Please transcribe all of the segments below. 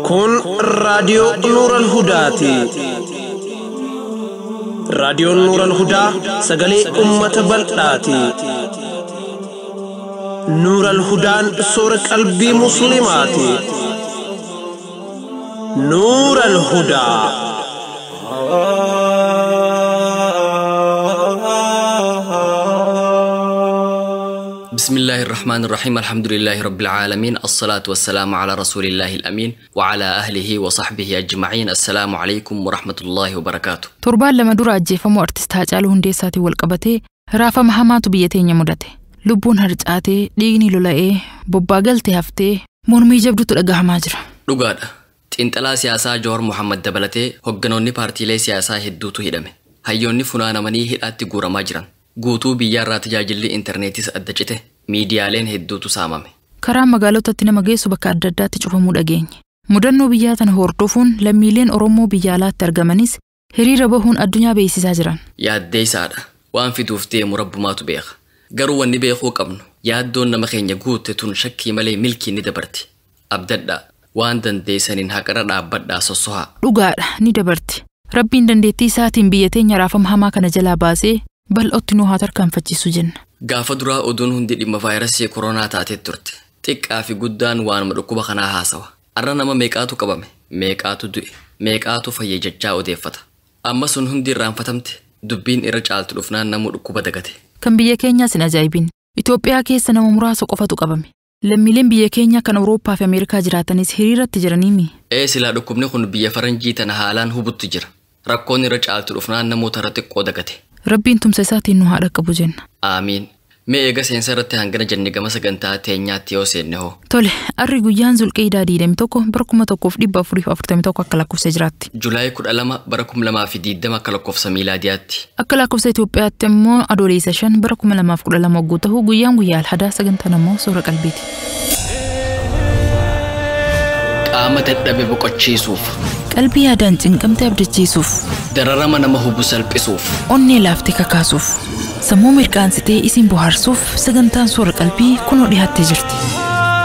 Kun raadiyoo Nuural Hudaati. Raadiyoon Nuural Hudaa sagalee uummata bal'aati. Nuural Hudaan soora qalbii Musliimaati. Nuural Hudaa. بسم الله الرحمن الرحيم، الحمد لله رب العالمين، الصلاة والسلام على رسول الله الأمين وعلى أهله وصحبه أجمعين. السلام عليكم ورحمة الله وبركاته. Torbaan 2 dura ajjeefamuu artist Haacaaluu Hundeessaatiin wal qabatee raafama hamaatu biyya teenya mudate. Lubbuun harcaatee, dhiigni lola'ee, bobbaa galtee haftee mormii jabduutu dhagahamaa jira. Dhugaadha. Xiinxalaa siyaasaa Jowaar Mohaammed dabalatee hogganoonni paartiilee siyaasaa hedduutu hidhame. Hayyoonni funaanamanii hidhaatti guuramaa jiran. Guutuu biyyaarraa tajaajilli intarneetis adda cite. Miidiyaaleen hedduutu saamame. Karaa magaalotatti nama geessu bakka adda addaatti cufamuu dhageenye. Mudannoo biyyaa tana hordofuun lammiileen Oromoo biyya alaatti argamanis hiriira bahuun addunyaa beeksisaa jiran. Yaaddeessaadha. Waan fiduuf deemu rabbumaatu beeka. Garuu wanni beekuu qabnu yaaddoon nama keenya guutte tun shakkii malee milkii ni dabarti. Abdadhaa, waan dandeessaniin haqarra dhaabbadhaa sossohaa. Dhugaadha, ni dabarti. Rabbiin dandeettii isaatiin biyya teenya raafama hamaa kana jalaa baasee bal'ootti nu haa tarkaanfachiisu jenna. Gaafa duraa oduun hundi dhimma vaayirasii koronaa taatee turte. Xiqqaa fi guddaan waanuma dhukkuba kanaa haasawa. Arra nama meeqaatu qabame, meeqaatu du'e, meeqaatu fayye jechaa odeeffata. Amma sun hundi irraanfatamte, dubbiin irra caaltu dhufnaan namuu dhukkuba dagate. Kan biyya keenyaas hin ajaa'ibin. Itoophiyaa keessa nama muraasa qofatu qabame. Lammiileen biyya keenya kan Awurooppaa fi Ameerikaa jiraatanis hiriiratti jiraniimi. Ee, silaa dhukkubni kun biyya faranjii tana haalaan hubutti jira. Rakkoon irra caaltu dhufnaan namoota irra xiqqoo dagate. Rabbiin tumsa isaatiin nu haa dhaqqabu jenna. Aamiin. Mee eega seensa irratti hangana jenne gama sagantaa teenyaatti yoo seenne hoo? Tole, arri guyyaan Zulqiidaa 21 bara 1441 akka lakkoofsa jiraatti. Julaay 12 bara 2020 akka lakkoofsa miilaadiyaatti. Akka lakkoofsa Itoophiyaatti immoo adoolessa 5 bara 2012 hogguu ta'u guyyaan guyyaa alhadaa sagantaan immoo soora qalbiiti. Qaama dadhabe boqochiisuuf, Qalbii yaadaan cinqamte abdachiisuuf, dararama nama hubu salphisuuf, onnee laaftee kakaasuuf, sammuu mirqaansitee isin bohaarsuuf sagantaan soora qalbii kunoo dhiyaattee jirti.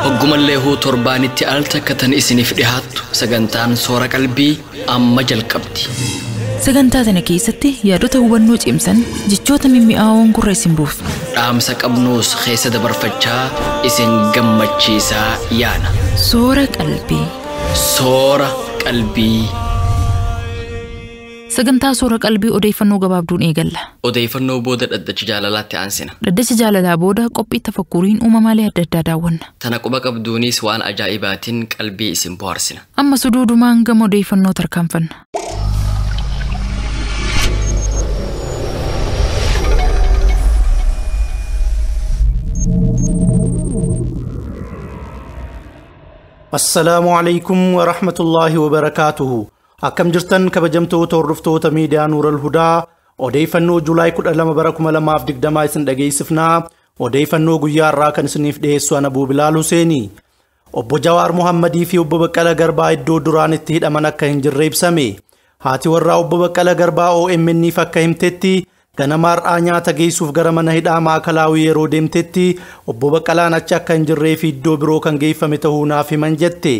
Hoggumallee huu torbaanitti al takka tan isiniif dhiyaattu sagantaan soora qalbii amma jalqabdi. Sagantaa tana keessatti yaadota hubannoo cimsan jechoota mimmi'aawoon gurra isin buufna. Dhaamsa qabnuus keessa dabarfachaa isin gammachiisaa yaana. Soora qalbii. Soora qalbii. Sagantaa soora qalbii odeeffannoo gabaabduun eegalla. Odeeffannoo booda dhaddacha jaalalaatti aansina. Dhaddacha jaalalaa booda qophii tafakkuriin uumamaalee adda addaa daawwanna. Tana quba qabduunis waan ajaa'ibaatiin qalbii isin bohaarsina. Amma suduudumaan gama odeeffannoo tarkaanfanna. Assalaamu alaikum wa rahmatullahi wa barakaatuhu. Akkam jirtan kabajamtoota hordoftoota miidiyaa Nuural Hudaa, odeeffannoo Julaay 12 bara 2020 isin dhageessifnaa. Odeeffannoo guyyaa irraa kan isiniif dhiyeessu ana Abuu Bilaal Huseeni. Obbo Jawaar Mohammadii fi Obbo Baqqalaa Garbaa iddoo duraan itti hidhaman akka hin jirre ibsame. Haati warraa Obbo Baqqalaa Garbaa OMN'if akka himtetti ganama har'aa nyaata geessuuf gara mana hidhaa maakalaawii yeroo deemtetti Obbo Baqqalaan achi akka hin jirree fi iddoo biroo kan geeffame ta'uu naaf himan jette.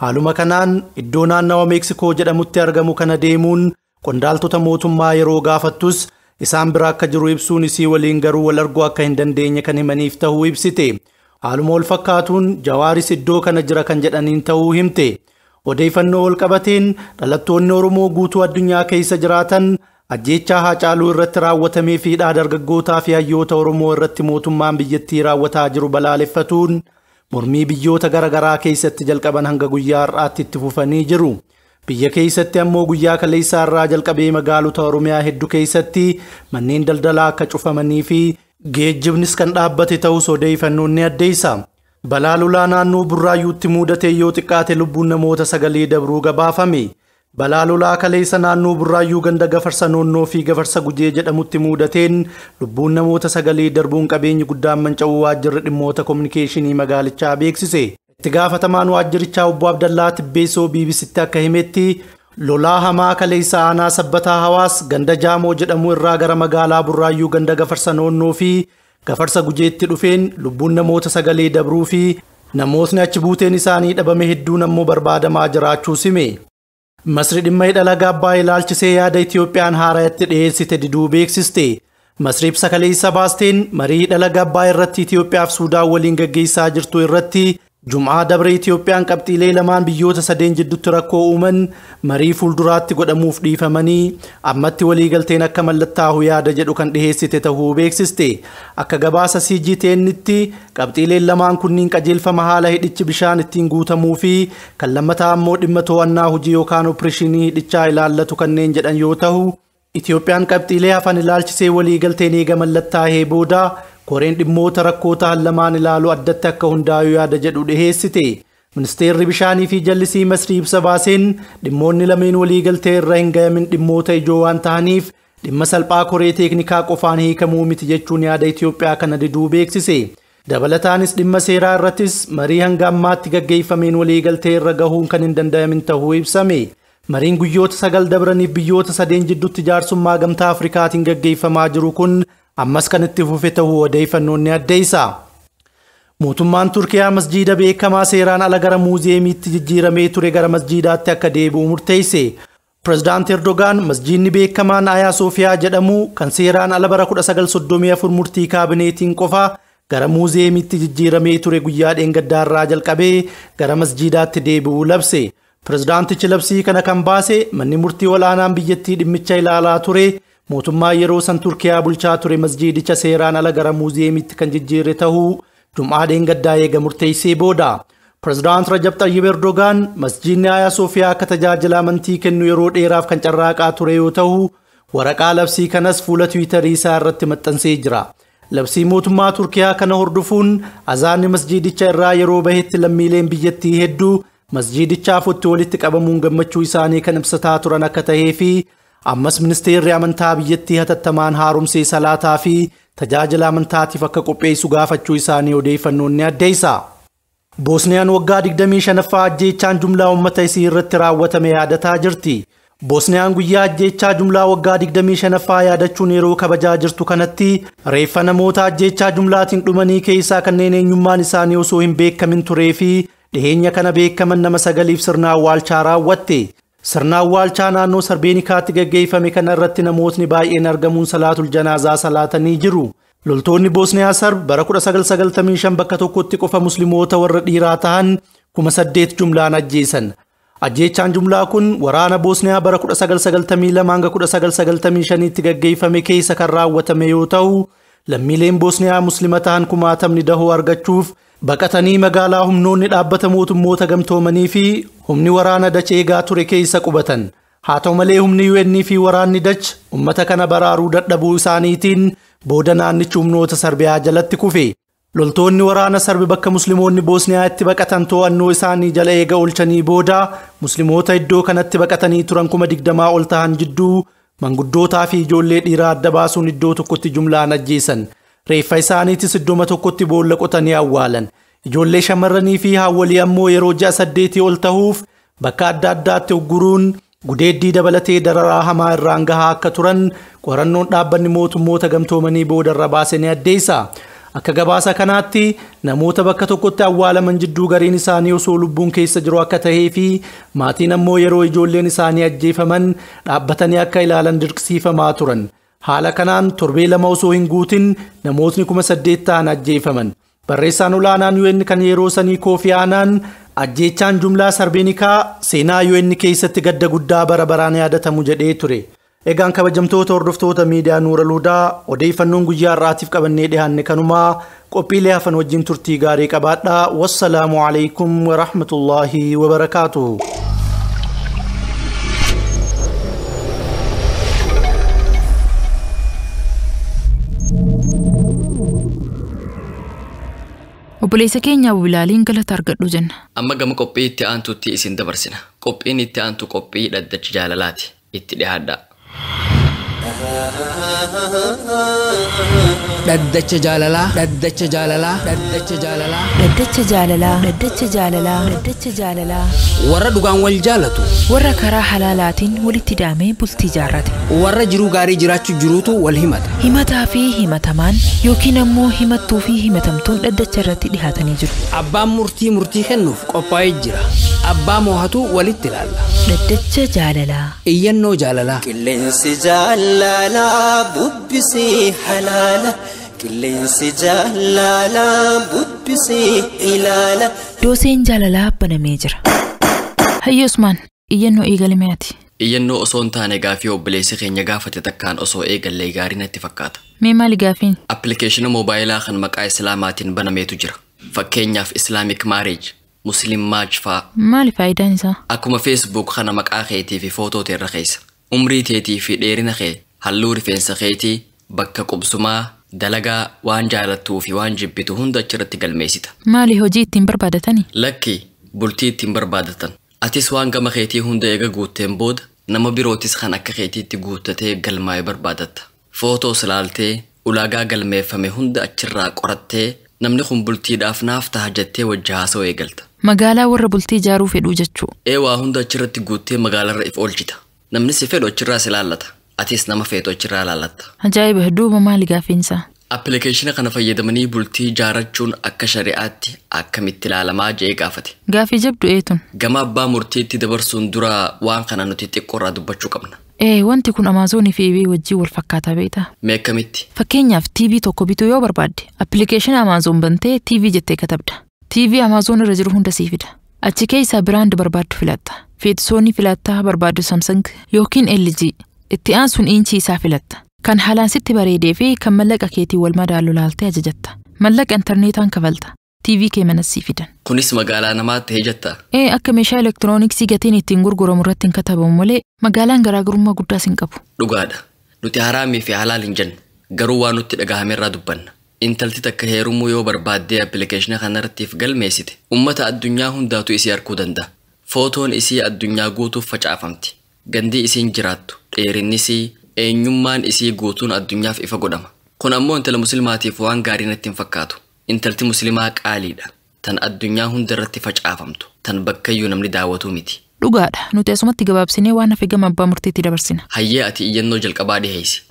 Haaluma kanaan iddoo naannawa Meeksikoo jedhamutti argamu kana deemuun qondaaltota mootummaa yeroo gaafattus isaan bira akka jiru ibsuun isii waliin garuu wal arguu akka hin dandeenye kan himaniif ta'uu ibsite. Haaluma wal fakkaatuun Jawaaris iddoo kana jira kan jedhaniin ta'uu himte. Odeeffannoo wal qabateen dhalattoonni Oromoo guutuu addunyaa keessa jiraatan ajjeechaa Haacaaluu irratti raawwatamee fi hidhaa dargaggootaa fi hayyoota Oromoo irratti mootummaan biyyattii raawwataa jiru balaaleffatuun mormii biyyoota garaagaraa keessatti jalqaban hanga guyyaa har'aatti itti fufanii jiru. Biyya keessatti ammoo guyyaa kaleessaa irraa jalqabee magaalota Oromiyaa hedduu keessatti manneen daldalaa akka cufamanii fi geejjibnis kan dhaabbate ta'us odeeffannoon ni addeessa. Balaa lolaa naannoo Burraayyuutti mudate yoo xiqqaate lubbuun namoota 9 dabruu gabaafame. Balaa lolaa kaleessa naannoo Burraayyuu ganda Gafarsa Noonnoo fi Gafarsa Gujee jedhamutti mudateen lubbuun namoota 9 darbuun qabeenyi guddaan manca'uu waajjirri dhimmoota kominikeeshinii magaalichaa beeksise. Itti gaafatamaan waajjirichaa Obbo Abdallaa Tibbeessoo BBCtti akka himetti lolaa hamaa kaleessa aanaa Sabbataa Hawaas ganda Jaamoo jedhamu irraa gara magaalaa Burraayyuu ganda Gafarsa Noonnoo fi Gafarsa Gujeetti dhufeen lubbuun namoota 9 dabruu fi namootni achi buuteen isaanii dhabame hedduun ammoo barbaadamaa jiraachuu sime. Masri dhimma hidha laga Abbaay ilaalchisee yaada Itiyoophiyaan haaraatti dhiyeessite diduu beeksiste. Masri ibsa kaleessa baasteen marii hidha laga Abbaay irratti Itiyoophiyaa fi Suudaan waliin gaggeessaa jirtu irratti Jum'aa dabre Itiyoophiyaan qabxiilee lamaan biyyoota sadeen jidduutti rakkoo uuman marii fuulduraatti godhamuuf dhiifamanii ammatti waliigalteen akka mallattaa'u yaada jedhu kan dhiheessite ta'uu beeksiste. Akka gabaasa CGTN'tti qabxiileen lamaan kunniin qajeelfama haala hidhichi bishaan ittiin guutamuu fi kan lammataa ammoo dhimma to'annaa hojii yookaan opereeshinii hidhichaa ilaallatu kanneen jedhan yoo ta'u, Itiyoophiyaan qabxiilee hafan ilaalchisee waliigalteen eega mallattaa'ee booda koreen dhimmoota rakkoo ta'an lamaan ilaalu addatti akka hundaa'u yaada jedhu dhiheessite. Ministeerri bishaanii fi jallisii Masrii ibsa baaseen dhimmoonni lameen waliigaltee irra hin gahamin dhimmoota ijoo waan ta'aniif dhimma salphaa koree teeknikaa qofaan hiikamuu miti jechuun yaada Itiyoophiyaa kana diduu beeksise. Dabalataanis dhimma seeraa irrattis marii hanga ammaatti gaggeeffameen waliigaltee irra gahuun kan hin danda'amin ta'uu ibsame. Mariin guyyoota 9 dabraniif biyyoota sadeen jidduutti jaarsummaa gamtaa Afrikaatiin gaggeeffamaa jiru kun ammas kan itti fufe ta'uu odeeffannoon ni addeessa. Mootummaan Turkiyaa masjiida beekamaa seeraan ala gara muuziyeemiitti jijjiiramee ture gara masjiidaatti akka deebi'u murteesse. Pireezidaant Erdogaan masjiidni beekamaan Ayaa Soofiyaa jedhamu kan seeraan ala bara 1934 murtii kaabineetiin qofa gara muuziyeemiitti jijjiiramee ture guyyaa dheengaddaarraa jalqabee gara masjiidaatti deebi'uu labse. Pireezidaantichi labsii kana kan baase manni murtii olaanaan biyyattii dhimmicha ilaalaa ture. Mootummaa yeroo san Turkiyaa bulchaa ture masjiidicha seeraan ala gara muuziyeemiitti kan jijjiirre ta'uu Jum'aa dheengaddaa eega murteessee booda. Pireezidaant Rajab Xayyib Erdogaan masjiidni Ayaa Soofiyaa akka tajaajila amantii kennu yeroo dheeraaf kan carraaqaa ture yoo ta'u, waraqaa labsii kanas fuula Tiwiitarii isaa irratti maxxansee jira. Labsii mootummaa Turkiyaa kana hordofuun azaanni masjiidicha irraa yeroo bahetti lammiileen biyyattii hedduu masjiidichaaf walitti qabamuun gammachuu isaanii kan ibsataa turan akka ta'ee fi ammas ministeerri amantaa biyyattii hatattamaan haaromsee salaataa fi tajaajila amantaatiif akka qopheessu gaafachuu isaanii odeeffannoon ni addeessa. Boosniyaan waggaa 25ffaa ajjeechaan jumlaa uummata isii irratti raawwatame yaadataa jirti. Boosniyaan guyyaa ajjeechaa jumlaa waggaa 25ffaa yaadachuun yeroo kabajaa jirtu kanatti reeffa namoota ajjeechaa jumlaatiin dhumanii keessaa kanneen eenyummaan isaanii osoo hin beekamin turee fi dhiheenya kana beekaman nama 9 sirna awwaalchaa raawwatte. Sirna awwaalchaa naannoo Sarbeenikaatti gaggeeffame kana irratti namootni baay'een argamuun salaatul janaazaa salaatanii jiru. Loltoonni Boosniyaa Sarb bara 1995 bakka tokkotti qofa musliimoota warra dhiiraa ta'an 8,000 jumlaan ajjeesan. Ajjeechaan jumlaa kun waraana Boosniyaa bara 1992 hanga 1995tti gaggeeffame keessa kan raawwatame yoo ta'u, lammiileen Boosniyaa muslima ta'an kumaatamni dahoo argachuuf baqatanii magaalaa humnoonni dhaabbata mootummoota gamtoomanii fi humni waraana Dach eegaa ture keessa qubatan. Haa ta'u malee humni UN fi waraanni Dach uummata kana baraaruu dadhabuu isaaniitiin booda naannichi humnoota Sarbiyaa jalatti kufe. Loltoonni waraana Sarbi bakka musliimoonni Boosniyaa itti baqatan to'annoo isaanii jala eega oolchanii booda musliimoota iddoo kanatti baqatanii turan 20,000 ol ta'an jidduu manguddootaa fi ijoollee dhiiraa adda baasuun iddoo tokkotti jumlaan ajjeesan. Reeffa isaaniitis iddooma tokkotti boolla qotanii awwaalan. Ijoollee shamarranii fi haawwolii ammoo yeroo ji'a 8 ol ta'uuf bakka adda addaatti ugguruun gudeeddii dabalatee dararaa hamaa irraan gahaa akka turan qorannoon dhaabbanni mootummoota gamtoomanii boodarra baase ni addeessa. Akka gabaasa kanaatti namoota bakka tokkotti awwaalaman jidduu gariin isaanii osoo lubbuun keessa jiru akka ta'ee fi maatiin ammoo yeroo ijoolleen isaanii ajjeefaman dhaabbatanii akka ilaalan dirqisiifamaa turan. Haala kanaan torbee 2 osoo hin guutin namootni 8,000 ta'an ajjeefaman. Barreessaan olaanaan UN kan yeroo sanii Kofi Annan ajjeechaan jumlaa Sarbeenikaa seenaa UN keessatti gadda guddaa bara baraan yaadatamu jedhee ture. Egaan kabajamtoota hordoftoota miidiyaa Nuural Hudaa odeeffannoon guyyaa har'aatiif qabannee dhiyaanne kanumaa qophiilee hafan wajjin turtii gaarii qabaadhaa. Wassalaamu alaikum wa rahmatullahi wa barakaatuh. Obboleessa keenya Abu Bilaaliin galata argadhu jenna. Amma gama qophii itti aantutti isin dabarsina. Qophiin itti aantu qophii dhaddacha jaalalaati. Itti dhiyaadhaa. Dhaddacha jaalalaa. Dhaddacha jaalalaa. Dhaddacha jaalalaa. Dhaddacha jaalalaa. Dhaddacha jaalalaa. Dhaddacha jaalalaa. Warra dhugaan wal jaalatu. Warra karaa halaalaatiin walitti daamee bultii jaarrate. Warra jiruu gaarii jiraachuu jiruutu wal himata. Himataa fi himatamaan yookiin ammoo himattuu fi himatamtuun dhaddacha irratti dhihaatanii jiru. Abbaan murtii murtii kennuuf qophaa'ee jira. Abbaa moohatu walitti ilaalla. Dhaddacha jaalalaa. Iyyannoo jaalalaa. Qilleensi jaalalaa bubbisii halaala. Qilleensi jaalalaa bubbisii ilaala. Dooseen jaalalaa banamee jira. Hayyo Usmaan, iyyannoo eegalame ati. Iyyannoo osoo hin taane gaafii obboleessi keenya gaafate takkaan osoo eegallee gaarii natti fakkaata. Mee maali gaafiin? Appilikeeshina moobaayilaa kan maqaa Islaamaatiin banameetu jira. Fakkeenyaaf Islamic Marriage, Muslim Match fa'aa. Maali faayidaan isaa? Akkuma Facebook kana maqaa keetii fi footoo teerra keessa. Umrii teetii fi dheerina kee, halluu rifeensa keetii, bakka qubsumaa, dalagaa, waan jaalattuu fi waan jibbitu hunda achirratti galmeessita. Maali hojii ittiin barbaadatani? Lakki bultii ittiin barbaadatan. Atis waan gama keetii hunda eega guutteen booda nama birootis kan akka keetiitti guuttatee galmaa'ee barbaadatta. Footoos ilaaltee ulaagaa galmeeffame hunda achirraa qorattee namni kun bultiidhaaf naaf taha jettee wajji haasa'uu eegalta. Magaalaa warra bultii ijaaruu fedhuu jechuu. Ee waa hunda achirratti guuttee magaalarra if oolchita. Namni si fedhu achirraa si ilaallata. Atis nama feetu achirraa ilaallatta. Ajaa'iba! Duuba maali gaafiin isaa? Appilikeeshina kana fayyadamanii bultii ijaarrachuun akka shari'aatti akkamitti ilaalamaa je'ee gaafate. Gaafii jabdu eetun. Gama abbaa murtiitti dabarsuun dura waan kana nuti xiqqoorraa dubbachuu qabna. Ee wanti kun Amaazonii fi eBay wajjin wal fakkaataa beektaa? Mee akkamitti? Fakkeenyaaf TV tokko bituu yoo barbaadde appilikeeshina Amaazon bantee TV jettee katabda. TV Amaazon irra jiru hunda sii fida. Achi keessaa biraand barbaaddu filatta. Feetisoonii filattaa barbaaddu Samsung yookiin LG. Itti aansuun inchii isaa filatta. Kan haalaan sitti bareedee fi kan mallaqa keetii wal madaalu laaltee ajajatta. Mallaqa intarneetaan kafalta. TV kee manas sii fidan. Kunis magaalaa namaatti heejatta. Ee akka meeshaa elektirooniksii gatiin ittiin gurguramu irratti hin katabamu malee magaalaan garaagarummaa guddaas hin qabu. Dhugaadha. Nuti haraamii fi halaal hin jennu. Garuu waan nutti dhagahamerraa dubbanna. Intalti takka heerumuu yoo barbaaddee appilikeeshina kanarrattiif galmeessite ummata addunyaa hundaatu isii arguu danda'a. Footoon isii addunyaa guutuuf facaafamti. Gandii isiin jiraattu, dheerinni isii, eenyummaan isii guutuun addunyaaf ifa godhama. Kun ammoo intala musliimaatiif waan gaarii natti hin fakkaatu. Intalti musliimaa qaaliidha. Tan addunyaa hundarratti facaafamtu. Tan bakkayyuu namni daawwatuu miti. Dhugaadha. Nuti asumatti gabaabsinee waan hafe gama abbaa murtiitti dabarsina. Hayyee ati iyyannoo jalqabaa dhiheessi.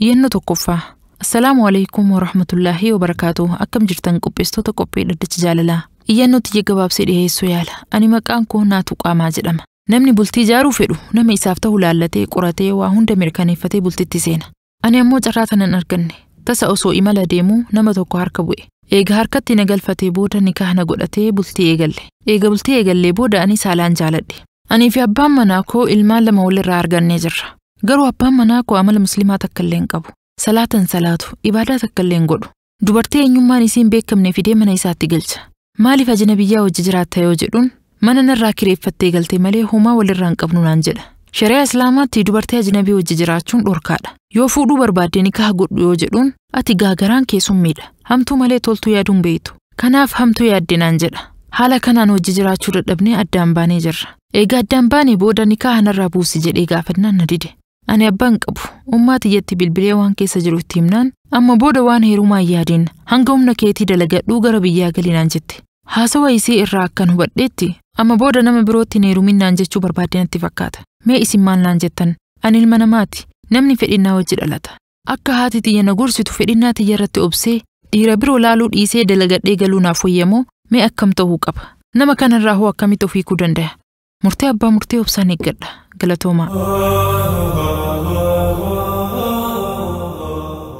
Iyyannoo tokkoffaa. Assalaamu alaikum warahmatullaahi wabarakaatu. Akkam jirtan qopheessitoota qophii dhaddacha jaalalaa. Iyyannoo tiyya gabaabsee dhiheessuu yaala. Ani maqaan koo Naatu Qaamaa jedhama. Namni bultii ijaaruu fedhu nama isaaf ta'u laallatee qoratee waa hunda mirkaneeffatee bultitti seena. Ani ammoo carraa tanan arganne. Tasa osoo imala deemuu nama tokko harka bu'e. Eega harkatti na galfatee booda nikaah na godhatee bultii eegalle. Eega bultii eegallee booda ani saalaan jaaladhe. Anii fi abbaan manaa koo ilmaan lama walirraa argannee jirra. Garuu abbaan manaa koo amala musliimaa takka illee hin qabu. Salaatan salaatu, ibaadaa takka illee hin godhu. Dubartii eenyummaan isii hin beekamne fidee mana isaatti galcha. Maaliif ajnabiyyaa wajji jiraatta yoo jedhuun mana narraa kireeffattee galte malee homaa walirraa hin qabnu naan jedha. Shari'aa Islaamaatti dubartii ajnabii wajji jiraachuun dhorkaadha. Yoo fuudhuu barbaadde nikaah godhu yoo jedhuun ati gaagaraan keessummiidha. Hamtuu malee toltuu yaaduun beektu. Kanaaf hamtuu yaadde naan jedha. Haala kanaan wajji jiraachuu dadhabnee addaan baanee jirra. Egaa addaan baanee booda nikaah narraa buusi jedhee gaafannaan na dide. Ani abbaa hin qabu. Ummaa tiyyatti bilbilee waan keessa jiru itti himnaan amma booda waan heerumaa hin yaadiin hanga humna keetii dalagadhuu gara biyyaa gali naan jette. Haasawa isii irraa akkan hubadheetti amma booda nama birootti hin heerumin naan jechuu barbaadde natti fakkaata. Mee isin maal naan jettan? Ani ilma namaati. Namni fedhinnaa wajji dhalata. Akka haati tiyya na gorsitu fedhinnaa tiyya irratti obsee dhiira biroo laaluu dhiisee dalagadhee galuu naaf wayyamoo mee akkam ta'uu qaba? Nama kanarraa hoo akkamitti of hiikuu danda'a? Murtee abbaa murtee obsaan eeggadha. Galatoomaa.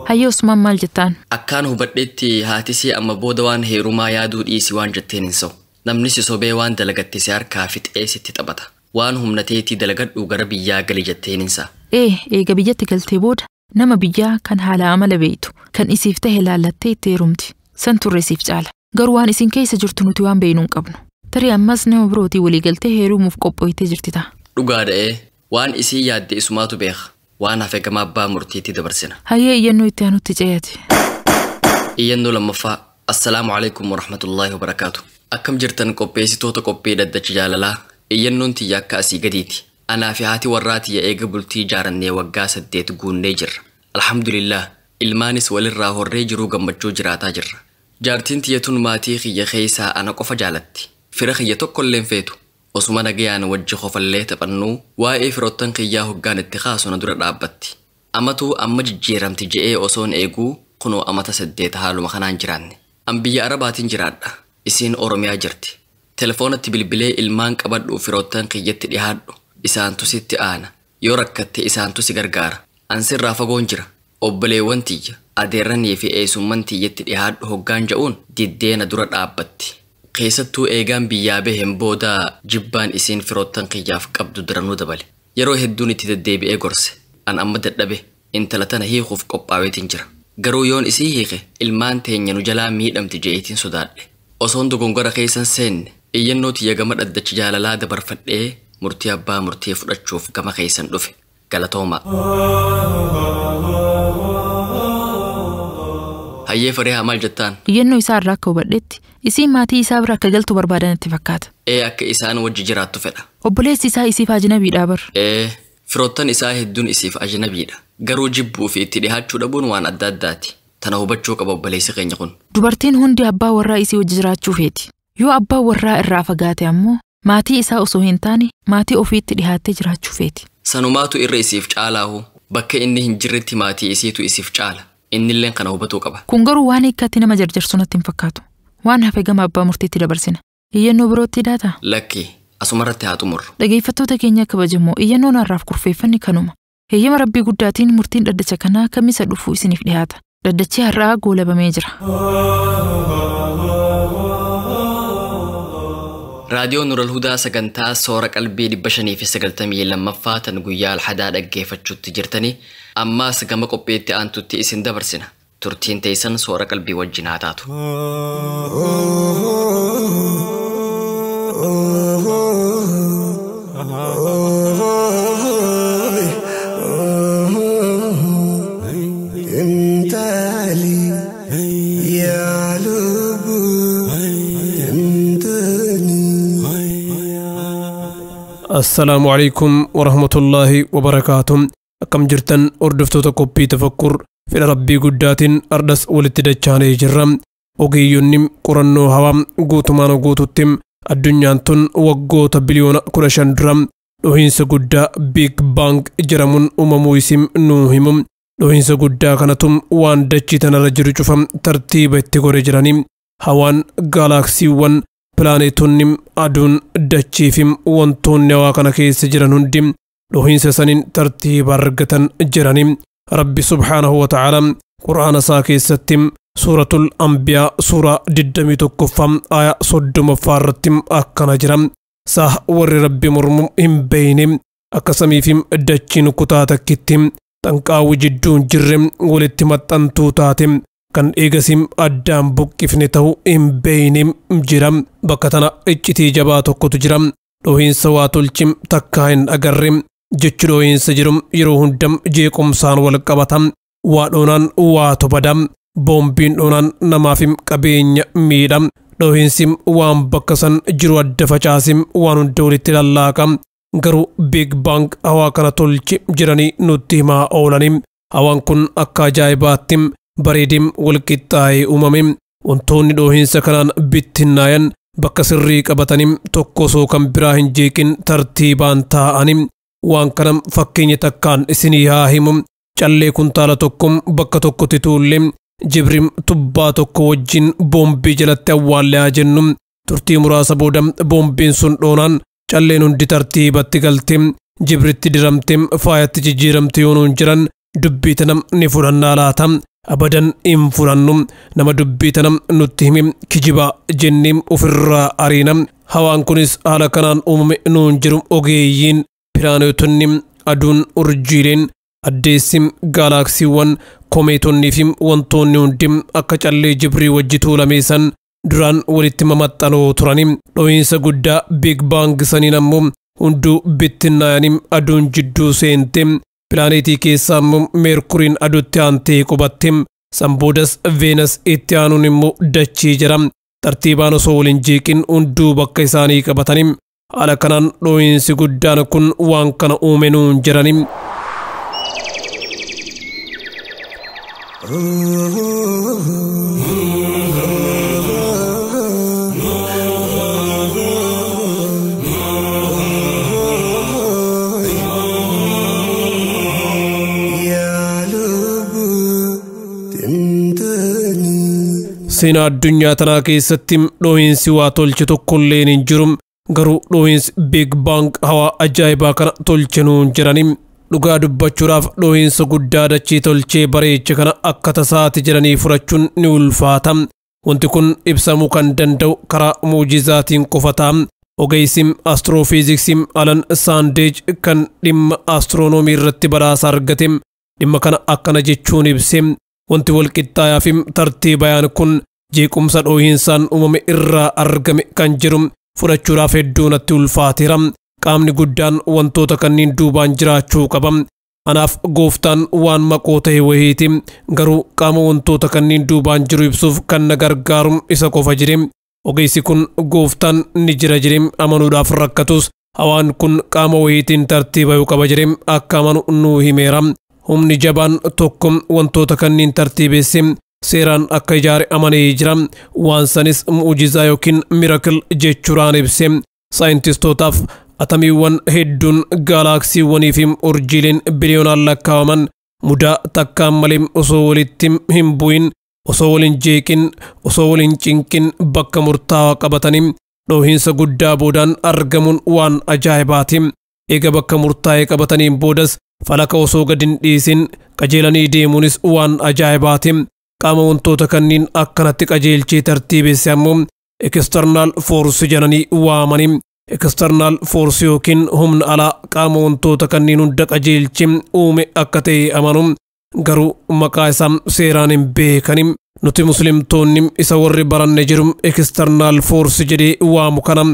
Hayyee Usmaan maal jettaan? Akkaan hubadheetti haatisii amma booda waan heerumaa yaaduu dhiisi waan jetteen hin sa'u. Namni si sobee waan dalagatte si harkaa fixee sitti taphata. Waan humna teetii dalagadhuu gara biyyaa gali jetteen hin sa'a. Ee eega biyyatti galtee booda nama biyyaa kan haala amala beektu kan isiif tahe laallattee itti heerumti. San turre siif caala. Garuu waan isin keessa jirtu nuti waan beeknu hin qabnu. Tarii ammas nama birootii walii galtee heerumuuf qophooytee jirti ta'a. Dhugaadha ee waan isii yaadde isumaatu beeka. Waan hafe gama abbaa murtiitti dabarsina. Hayyee iyyannoo itti aanutti ce'ate. Iyyannoo lammaffaa. Assalaamu alaikum warahmatullaahi wabarakaatu. Akkam jirtan qopheessitoota qophii dhaddacha jaalalaa. Iyyannoon tiyya akka asii gadiiti. Anaa fi haati warraa tiyya eega bultii ijaarannee waggaa 8 guunnee jirra. Alhamdulillah, ilmaanis walirraa horree jiruu gammachuu jiraataa jirra. Jaartiin tiyya tun maatii kiyya keessaa ana qofa jaalatti. Fira kiyya tokkollee hin feetu. Osuma nagayaan wajji qofallee taphannuu waa'ee firoottan kiyyaa hoggaan itti kaasu na dura dhaabbatti. Amatuu amma jijjiiramti je'ee osoon eeguu kunoo amata 8 haaluma kanaan jiraanne. An biyya Arabaatiin jiraadha. Isiin Oromiyaa jirti. Telefoonatti bilbilee ilmaan qabadhu firoottan kiyyatti dhihaadhu. Isaantu sitti aana. Yoo rakkatte isaantu si gargaara. An sirraa fagoon jira. Obboleewwan tiyya, adeerranii fi eessumman tiyyatti dhihaadhu hoggaan ja'uun diddeena dura dhaabbatti. Keessattuu eegaan biyyaa baheen booda jibbaan isiin firoottan kiyyaaf qabdu daranuu dabale. Yeroo hedduun itti deddeebi'ee gorse. An amma dadhabe intala tana hiikuuf qophaaweetiin jira. Garuu yoon isii hiike ilmaan teenya nu jalaa miidhamti je'eetiin sodaadhe. Osoon dogongora keessan seenne iyyannoo tiyya gama dhaddacha jaalalaa dabarfadhee murtii abbaa murtii fudhachuuf gama keessan dhufe. Galatooma. Hayyee Farihaa maal jettaan? Iyyannoo isaa irraa akka hubadhetti isiin maatii isaa bira akka galtu barbaadanitti fakkaata. Ee akka isaan wajji jiraattu fedha. Obboleessi isaa isiif ajnabiidha bar. Ee firoottan isaa hedduun isiif ajnabiidha. Garuu jibbuu fi itti dhihaachuu dhabuun waan adda addaati. Tana hubachuu qaba obboleessi keenya kun. Dubartiin hundi abbaa warraa isii wajji jiraachuu feeti. Yoo abbaa warraa irraa fagaate ammoo maatii isaa osoo hin taane maatii ofiitti dhihaattee jiraachuu feeti. Sanumaatu irra isiif caalaahu bakka inni hin jirretti maatii isiitu isiif caala. Innilleen kana hubatuu qaba. Kun garuu waan hiikkatti nama jarjarsu natti hin fakkaatu. Waan hafe gama abbaa murtiitti dabarsina. Iyyannoo birootti hidhaata? Lakki asumarratti haa xumurru. Dhaggeeffattoota keenya kabajamoo iyyannoon har'aaf kurfeeffanni kanuma. Heeyyama Rabbii guddaatiin murtiin dhaddacha kanaa kamisa dhufu isiniif dhiyaata. Dhaddachi har'aa goolabamee jira. Raadiyoo Nuural Hudaa sagantaa soora qalbii 592ffaa tan guyyaa alhadaa dhaggeeffachuutti jirtanii ammaas gama qophiitti aantutti isin dabarsina. Turtiin teessan soora qalbii wajjin haa taatu. السلام عليكم ورحمة الله وبركاته. أكم جرتن أردفتو تقبي تفكر في ربي قدات أردس ولتدجاني جرم وقيونم قرنو هوام قوتمان قوتو الدنيا تن وقوت بليون كرشان درم لوهنس قدا بيج بانك جرمون أممويسم نوهمم لوهنس قدا كانتم وان دجتنا رجل شفم ترتيب التقوري جرانيم هوان غالاكسي وان Pilaanetoonni aduun dachiifim wantoonni hawaa kana keessa jiran hundi dhohiinsa saniin tartiiba argatan jirani. Rabbi subhaanahu wa ta'aala quraana isaa keessatti suuratul anbiyaa suuraa 21ffaa aayaa 30ffaa irratti akkana jira. Sah warri Rabbi mormu hin beeyne akka samiifim dachiin kutaa takkitti xanqaawwi jidduun jirre walitti maxxantuu taate kan eegasim addaan buqqifne ta'uu hin beeyne jira. Bakka tana iccitii jabaa tokkotu jira. Dhohiinsa waa tolchim takkaa hin agarre jechi dhohiinsa jiru yeroo hundam jeequmsaan wal qabata. Waa dhoonaan waatu bada. Boombiin dhoonaan namaafim qabeenya miidha. Dhohiinsi waan bakka san jiru adda facaasim waan hunda walitti lallaaqa. Garuu Big Bang hawaa kana tolchi jiranii nutti himaa oolani. Hawaan kun akka ajaa'ibaatti bareedim walqixxaa'ee uumame. Wantoonni dhohiinsa kanaan bittinnaayan bakka sirrii qabatanii tokko osoo kan biraa hin jeeqin tartiibaan taa'anii waan kana fakkeenya takkaan isinii haa himu. Callee kuntaala tokko bakka tokkotti tuullee jibrim tubbaa tokko wajjin boombii jalatti awwaallee haa jennu. Turtii muraasa booda boombiin sun dhoonaan calleen hundi tartiibatti galte jibritti diramte faayatti jijjiiramte yoonuun jiran dubbii tana ni fudhannaa laata. Abadan hin fudhannu. Nama dubbii tana nutti himi kijibaa jennee ofirraa ariina. Hawaan kunis haala kanaan uumame nuun jiru ogeeyyiin pilaanetonni aduun urjiileen addeessi gaalaaksiiwwan komeetonnii fi wantoonni hundi akka callee jibrii wajji tuulame san duraan walitti mamaxxanoo turani. Dhohiinsa guddaa Big Bang saniin ammoo hunduu bittinnaayanii aduun jidduu seente. Pilaanetii keessaa immoo Meerkuriin aduutti aantee qubatte. San boodas Veenas itti aanuun immoo dachii jira. Tartiibaan osoo waliin jeeqin hunduu bakka isaanii qabatanii. Haala kanaan dhoohinsi guddaan kun waan kana uume nuun jedhani. Seenaa addunyaa tanaa keessatti dhoohinsi waa tolche tokkolleen hin jiru. Garuu dhoohinsi Big Bang hawaa ajaa'ibaa kana tolche nuun jedhani. Dhugaa dubbachuudhaaf dhoohinsa guddaa dachii tolchee bareeche kana akka tasaati jedhanii fudhachuun ni ulfaata. Wanti kun ibsamuu kan danda'u karaa muujizaatiin qofa ta'a. Ogeessi astiroofiiziksii Alan Saandeej kan dhimma astiroonoomii irratti badhaasa argate dhimma kana akkana jechuun ibse. Wanti walqixxaayaa fi tartiibayaan kun jeequmsa dhoohinsaan uumame irraa argame kan jiru fudhachuudhaaf hedduu natti ulfaateera. Qaamni guddaan wantoota kanneen duubaan jiraachuu qaba. Anaaf gooftaan waan maqoo ta'e wayiiti. Garuu qaama wantoota kanneen duubaan jiru ibsuuf kan na gargaaru isa qofa jire. Ogeessi kun gooftaan ni jira jire amanuudhaaf rakkatus hawaan kun qaama wayiitiin tartiibayuu qaba jire akka amanu nuu himeera. Humni jabaan tokko wantoota kanneen tartiibesse seeraan akka ijaare amanee jira. Waan sanis mu'ujizaa yookiin miracle jechuudhaan ibse. Saayintistootaaf atamiiwwan hedduun gaalaaksiiwwanii fi urjiileen biliyoonaan lakkaa'aman mudaa takkaan malee osoo walitti hin bu'in, osoo waliin jeeqin, osoo waliin cinqin bakka murtaawaa qabatanii dhoohinsa guddaa boodaan argamuun waan ajaa'ibaati. Eega bakka murtaa'ee qabataniin boodas falaka osoo gad hin dhiisin qajeelanii deemuunis waan ajaa'ibaati. Qaama wantoota kanneen akkanatti qajeelchee tartiibesse ammoo external force jedhanii waamanii. External force yookiin humna alaa qaama wantoota kanneen hunda qajeelchee uume akka ta'e amanu. Garuu maqaa isaa seeraan hin beekani. Nuti muslimtoonni isa warri baranne jiru external force jedhee waamu kana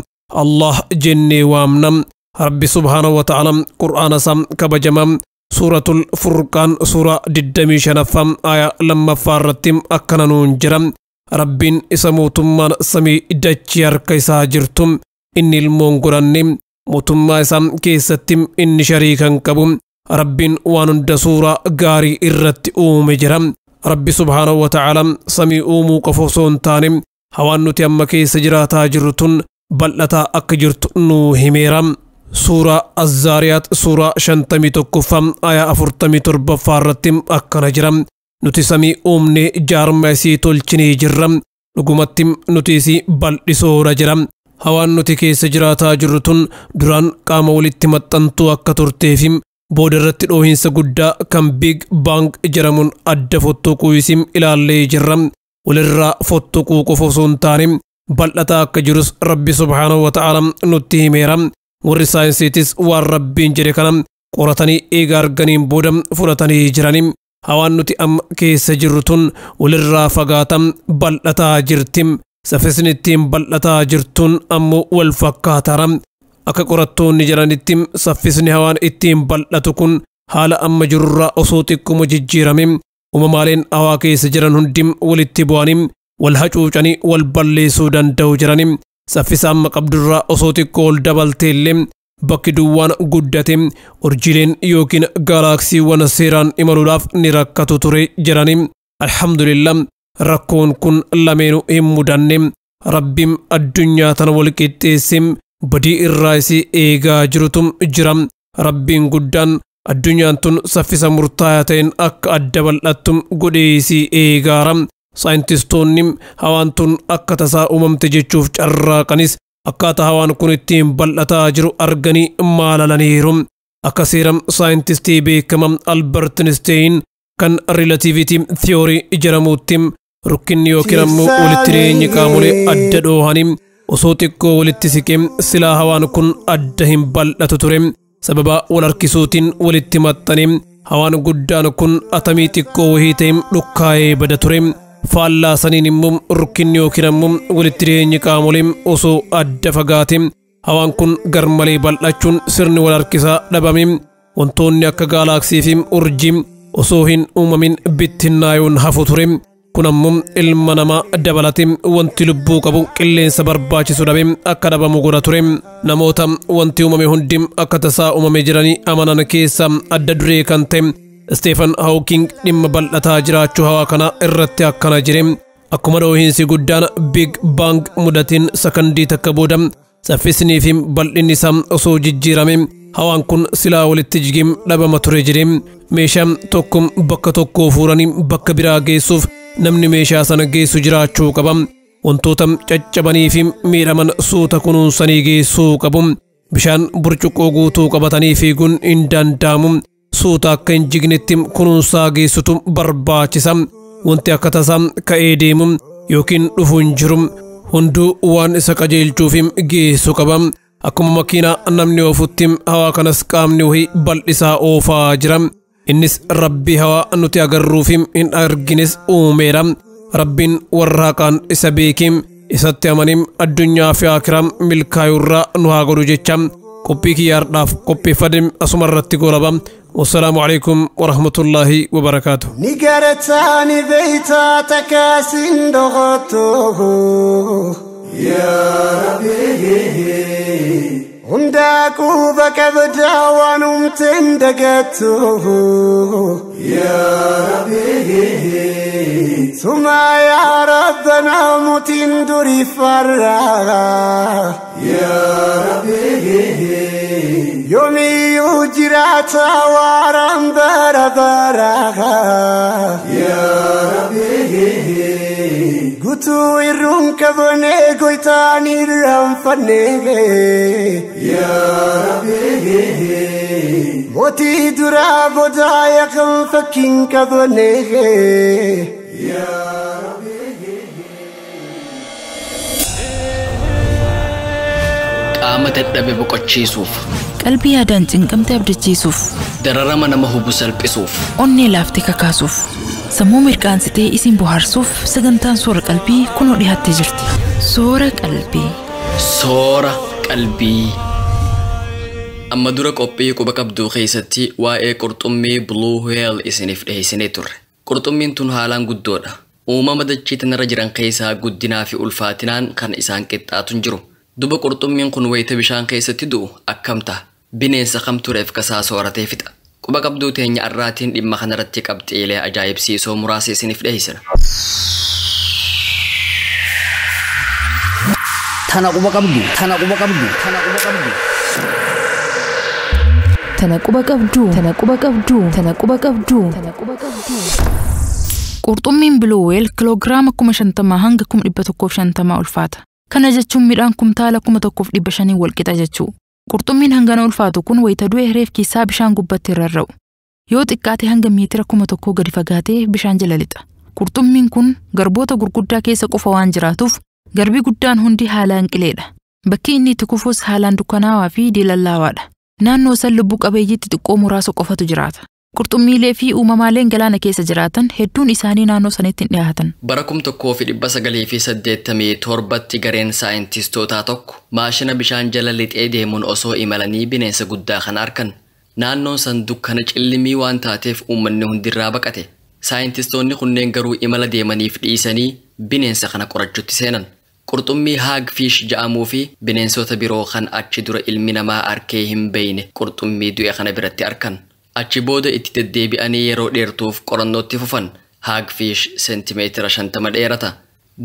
Allah jennee waamna. Rabbi subhaanahu wa ta'ala qur'aana isaa kabajamaa suuratul Furqaan suuraa 25ffaa aayaa 2ffaa irratti akkana nuun jira. Rabbiin isa mootummaan samii dachii harka isaa jirtu inni ilmoon godhanne mootummaa isaa keessatti inni shariikan qabu. Rabbiin waan hunda suuraa gaarii irratti uume jira. Rabbi subhaanahu wa ta'ala samii uumuu qofa osoo hin taane hawaan nuti amma keessa jiraataa jirru tun bal'ataa akka jirtu nuu himeera. Suuraa Azzaariyaat suuraa 51ffaa aayaa 47ffaa irratti akkana jira. Nuti samii uumnee jaarmaa isii tolchinee jirra. Dhugumatti nuti isii bal'isoora jira. Hawaan nuti keessa jiraataa jirru tun duraan qaama walitti maxxantuu akka turtee fi booda irratti dhoohinsa guddaa kan Big Bang jedhamuun adda fottoquu isii ilaallee jirra. Walirraa fottoquu qofa osoo hin taane bal'ataa akka jirus Rabbi subhaanahu wa ta'ala nutti himeera. Warri saayinsiitis waan Rabbiin jedhe kana qoratanii eega arganiin booda fudhatanii jirani. Hawaan nuti amma keessa jirru tun walirraa fagaatam bal'ataa jirti. Saffisni ittiin bal'ataa jirtuun ammoo wal fakkaataara. Akka qorattoonni jedhanitti saffisni hawaan ittiin bal'atu kun haala amma jirurraa osoo xiqquma jijjiirame uumamaaleen hawaa keessa jiran hundi walitti bu'anii wal hacuucanii wal balleessuu danda'u jedhani. Saffisa amma qabdurraa osoo xiqqoo ol dabaltee illee bakki duwwaan guddate urjiileen yookiin gaalaaksiiwwan seeraan imaluudhaaf ni rakkatu ture jedhani. Alhamdulillah rakkoon kun lameenuu hin mudanne. Rabbiin addunyaa tana wal qixxeesse badii irraa isii eegaa jirutu jira. Rabbiin guddaan addunyaan tun saffisa murtaa'aa ta'een akka adda bal'attu godhee isii eegaara. Saayintistoonni hawaan tun akka tasaa uumamte jechuuf carraaqanis akkaataa hawaan kun ittiin bal'ataa jiru arganii maalalaniiru. Akka seera saayintistii beekamaa Albert Einstein kan relativity theory jedhamuutti rukkinni yookiin ammoo walitti dhiyeenyi qaamolee adda dhoohanii osoo xiqqoo walitti siqee silaa hawaan kun adda hin bal'atu ture. Sababa wal harkisuutiin walitti maxxanee hawaan guddaan kun atamii xiqqoo wayii ta'e dhukkaa'ee bada ture. Faallaa saniin immoo rukkinni yookiin ammoo walitti dhiyeenyi qaamolee osoo adda fagaate hawaan kun garmalee bal'achuun sirni wal harkisaa dhabame. Wantoonni akka gaalaaksii fi urjii osoo hin uumamin bittinnaayuun hafu ture. Kun ammoo ilma namaa dabalatee wanti lubbuu qabu qilleensa barbaachisu dhabee akka dhabamu godha ture. Namoota wanti uumame hundi akka tasaa uumame jiranii amanan keessa adda duree kan ta'e Stephen Hawking dhimma bal'ataa jiraachuu hawaa kana irratti akkana jire. Akkuma dhoohinsi guddaan Big Bang mudatiin sakandii takka booda saffisnii fi bal'inni isaa osoo jijjiirame hawaan kun silaa walitti jigee dhabama ture jire. Meeshaan tokko bakka tokkoo fuuranii bakka biraa geessuuf namni meeshaa sana geessu jiraachuu qaba. Wantoota caccabanii fi miidhaman suuta kunuunsanii geessuu qabu. Bishaan burcuqqoo guutuu qabatanii fiiguun hin danda'amu. Suuta akka hin jignetti kunuunsaa geessutu barbaachisa. Wanti akka tasaa ka'ee deemu yookiin dhufu hin jiru. Hunduu waan isa qajeelchuuf geessu qaba. Akkuma makiinaa namni oofutti hawaa kanas qaamni wahii bal'isaa oofaa jira. Innis Rabbi hawaa nuti agarruuf hin argines uumeera. Rabbiin warra haqaan isa beekim isatti amanim addunyaa fi akiraa milkaayurraa nu haa godhu jecha qophii kiyyaardhaaf qopheeffadhe asuma irratti goolaba. والسلام عليكم ورحمة الله وبركاته. نقرتاني بيتا تكاسين دغته يا ربي هنداكو بكبدا ونمتن دقته يا ربي ثم يا ربنا متن دري فرا يا ربي يومي يجرات وارم برا برا يا ربي قتو الرنكبني قيتاني الرنفني يا ربي موتي درا بدايق فكين كبني يا ربي. Qaama dadhabe boqochiisuuf, qalbii yaadaan cinqamte abdachiisuuf, dararama nama hubu salphisuuf, onnee laaftee kakaasuuf, sammuu mirqaansitee isin bohaarsuuf sagantaan soora qalbii kunoo dhiyaattee jirti. Soora qalbii. Soora qalbii. Amma dura qophii quba qabduu keessatti waa'ee qurxummii Blue Whale isiniif dhiyeessinee turre. Qurxummiin tun haalaan guddoodha. Uumama dachii tanarra jiran keessaa guddinaa fi ulfaatinaan kan isaan qixxaatu hin jiru. Duba qurxummiin kun wayita bishaan keessatti du'u akkam ta'a? Bineensa kam tureef kasaa sooratee fixa? Quba qabduu teenya arraatiin dhimma kanarratti qabxiilee ajaa'ibsiisoo muraasa isiniif dhiyeessina. Tana quba qabdu, tana quba qabdu, tana quba qabdu. Tana quba qabdu, tana quba qabdu, tana quba qabdu, tana quba qabdu. Qurxummiin Blue Whale kiloogiraama 50,000 hanga 150,000 ulfaata. Kana jechuun midhaan kumtaala 1,500 wal qixa jechuu. Qurxummiin hangana ulfaatu kun wayita du'e reef keessaa bishaan gubbatti rarra'u. Yoo xiqqaate hanga meetira 1,000 gadi fagaatee bishaan jala lixa. Qurxummiin kun garboota gurguddaa keessa qofa waan jiraatuuf garbi guddaan hundi haalaan qileedha. Bakki inni itti kufus haalaan dukkanaawaa fi diilallaawaadha. Naannoo san lubbuu qabeeyyiitti xiqqoo muraasa qofatu jiraata. Qurxummiilee fi uumamaaleen galaana keessa jiraatan hedduun isaanii naannoo sanitti hin dhiyaatan. Bara 1987tti gareen saayintistootaa tokko maashina bishaan jala lixee deemuun osoo imalanii bineensa guddaa kana arkan. Naannoon san dukkana cillimii waan taateef uummanni hundirraa baqate. Saayintistoonni kunneen garuu imala deemaniif dhiisanii bineensa kana qorachuutti seenan. Qurxummii haagfiish ja'amuu fi bineensota biroo kan achi dura ilmi namaa arkee hin beeyne qurxummii du'e kana biratti arkan. Achi booda itti deddeebi'anii yeroo dheertuuf qorannootti fufan. Haagfiish seentimeetira 50 dheerata.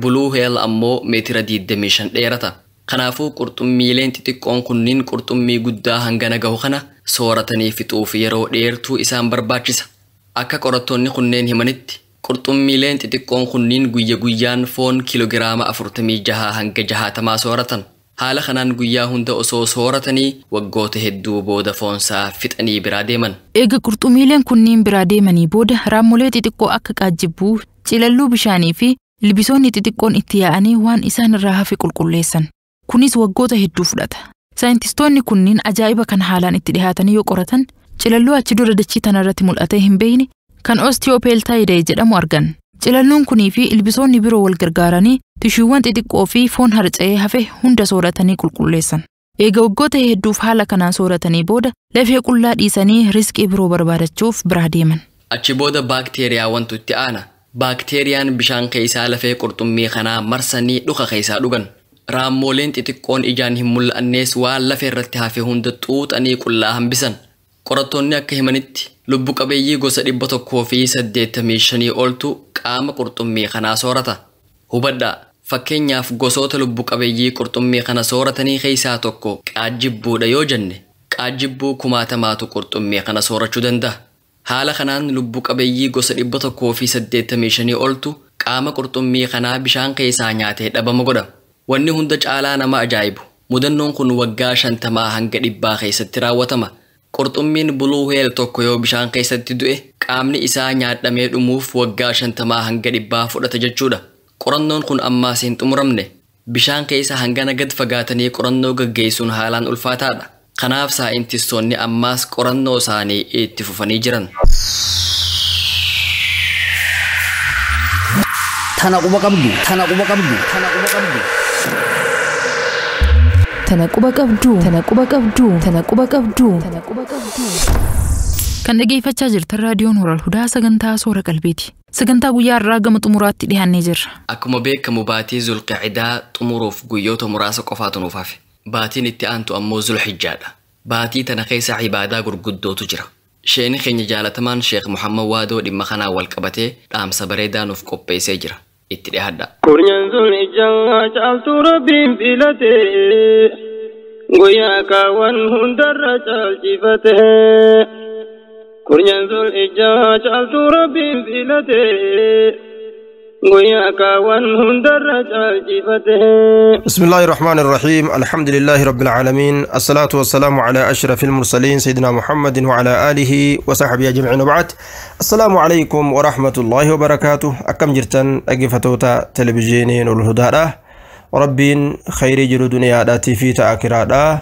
Blue Whale ammoo meetira 25 dheerata. Kanaafuu qurxummiileen xixiqqoon kunniin qurxummii guddaa hangana gahu kana sooratanii fixuuf yeroo dheertuu isaan barbaachisa. Akka qorattoonni kunneen himanitti qurxummiileen xixiqqoon kunniin guyya guyyaan foon kiiloogiraama 46 hanga 60 sooratan. Haala kanaan guyyaa hunda osoo sooratanii waggoota hedduu booda foonsaa fixanii biraa deeman. Eega qurxummiileen kunniin biraa deemanii booda raammolee xixiqqoo akka qaajjibbuu, cilalluu bishaanii fi ilbisoonni xixiqqoon itti yaa'anii waan isaan irraa hafe qulqulleessan. Kunis waggoota hedduu fudhata. Saayintistoonni kunniin ajaa'iba kan haalaan itti dhihaatanii yoo qoratan cilalluu achi dura dachii tanarratti mul'atee hin beekne kan osteopeeltaayidae jedhamu argan. Cilalluun kunii fi ilbisoonni biroo wal gargaaranii tishuuwwan xixiqqoo fi foon harca'ee hafe hunda sooratanii qulqulleessan. Eega waggoota hedduuf haala kanaan sooratanii booda lafee qullaa dhiisanii riskii biroo barbaadachuuf biraa deeman. Achi booda baakteeriyaa wantu itti aana. Baakteeriyaan bishaan keessaa lafee qurxummii kanaa marsanii dhuka keessaa dhugan. Raammooleen xixiqqoon ijaan hin mul'annees waan lafee irratti hafe hunda xuuxanii qullaa hambisan. Qorattoonni akka himanitti lubbu qabeeyyii gosa 185 oltu qaama qurxummii kanaa soorata. Hubadhaa, fakkeenyaaf gosoota lubbu qabeeyyii qurxummii kana sooratanii keessaa tokko qaajjibbuudha yoo jenne, qaajjibbuu kumaatamaatu qurxummii kana soorachuu danda'a. Haala kanaan lubbu qabeeyyii gosa 185 oltu qaama qurxummii kanaa bishaan keessaa nyaatee dhabama godha. Wanni hunda caalaa nama ajaa'ibu, mudannoon kun waggaa 50 hanga 100 keessatti raawwatama. Qurxummiin buluu weel tokko yoo bishaan keessatti du'e qaamni isaa nyaadhamee dhumuuf waggaa 50 hanga 100 fudhata jechuudha. Qorannoon kun ammaas hin xumuramne. Bishaan keessa hangana gad fagaatanii qorannoo gaggeessuun haalaan ulfaataadha. Kanaaf saayintistoonni ammaas qorannoo isaanii itti fufanii jiran. Tana quba qabdu. Tana quba qabdu. Tana quba qabdu. Tana quba qabdu. Tana quba qabdu. Tana quba qabdu. Tana quba qabdu. Kan dhageeffachaa jirtan raadiyoon Nuural Hudaa sagantaa soora qalbiiti. Sagantaa guyyaa irraa gama xumuraatti dhiyaannee jirra. Akkuma beekamu baatii Zulqi'idaa xumuruuf guyyoota muraasa qofaatu nuuf hafe. Baatiin itti aantu ammoo Zulhijjaadha. Baatii tana keessa ibaadaa gurguddootu jira. Sheeni keenya jaalatamaan Sheekh Muhammad Waadoo dhimma kanaan wal qabatee dhaamsa bareedaa nuuf qopheessee jira. Itti dhiyaadha. Kurnyan Zulhijjaa caaltuu Rabbiin filate, guyyaa kaawwan hundarra caalchifate. Kurnyan Zulhijjaa caaltuu Rabbiin filate, guyyaa kaawwan hundarra caalchifate. بسم الله الرحمن الرحيم. الحمد لله رب العالمين، الصلاة والسلام على أشرف المرسلين سيدنا محمد وعلى آله وصحبه أجمعين، وبعد. السلام عليكم ورحمة الله وبركاته. أكم جرتن أجفتوتا تلفزيونين والهدى ربين خير جرو دنيا داتي في تأكرادا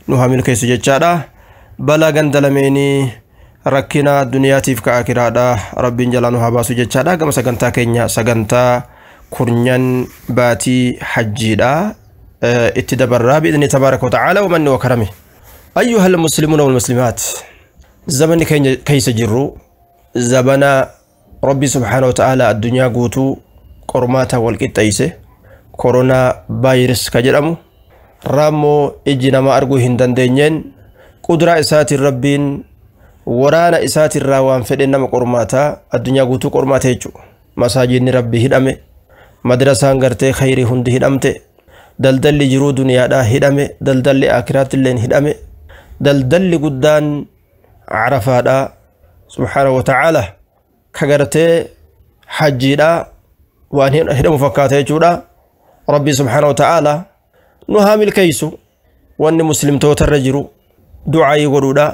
نهامل كيس جتشادا بلا غندلميني ركنا دنيا تيف كأكرادا ربين جلانو هباسو جتشادا كما سغنتا كينيا سغنتا كورنيان باتي حجيدا اتدبر بإذن تبارك وتعالى ومن وكرمه. أيها المسلمون والمسلمات، زمن كيس جرو زمن ربي سبحانه وتعالى الدنيا قوتو قرماتا والقطيسة كورونا فيروس كجرمو رامو إجنا ما أرجو هندن دينين قدرة إسات الربين ورانا إسات الروان فإنما قرماتا الدنيا قوتو قرماتا يجو مساجد ربي هدمه مدرسان غرتي خيري هند هدمته دلدل jiruu duniyaadhaa hidhame, daldalli akiraattilleen hidhame, daldalli guddaan carafaadhaa subhaanahu wa ta'aala ka gartee hajjiidhaa waan hidhamu fakkaata jechuudha. Rabbi subhaanahu wa ta'aala nu haa milkeessu. Wanni muslimtootarra jiru du'aayii godhuudha